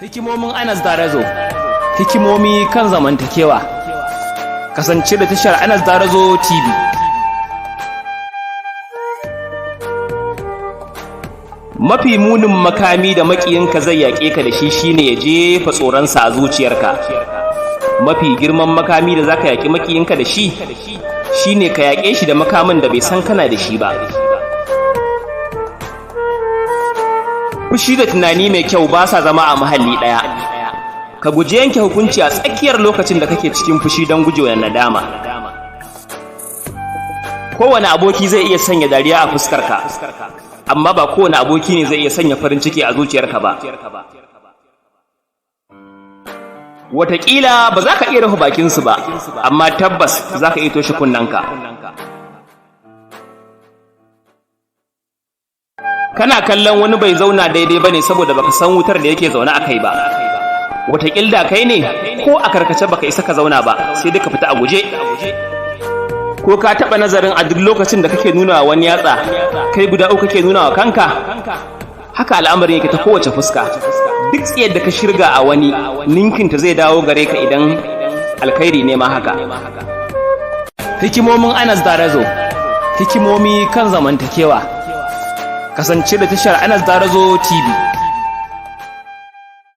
Hikimomin Anas Darazo, hikimomi kan zamantakewa. Kasance da tashar Anas Darazo TV. Mafi munin makami da makiyinka zai yaƙe ka da shi shine ya jefa tsoronsa a zuciyarka. Mafi girman makami da zaka yaƙi makiyinka da shi shine ka yaƙe shi da makamin da bai san kana da shi ba. Fushi da tunani mai kyau ba sa zama a muhalli ɗaya. Ka guji yanke hukunci a tsakiyar lokacin da kake cikin fushi don gujewa nadama. Kowane aboki zai iya sanya dariya a fuskarka, amma ba kowane aboki ne zai iya sanya farin ciki a zuciyarka ba. Wataƙila ba za ka iya rufe bakinsu ba, amma tabbas za ka iya toshe kunnenka. Kana kallon wani bai zauna daidai ba ne saboda baka san wutar da yake zaune a kai ba. Wataƙil da kai ne ko a karkace baka isa ka zauna ba, sai dai ka fita a guje. Ko ka taɓa nazarin a duk lokacin da kake nuna wa wani yatsa, kai guda uku kake nuna wa kanka? Haka al'amarin yake ta kowace fuska. Duk tsiyar da ka shirga a wani, ninkinta zai dawo gare ka idan alkhairi ne ma haka. Hikimomin Anas Darazo, hikimomi kan zamantakewa. Kasance da tashar Anas Darazo TV.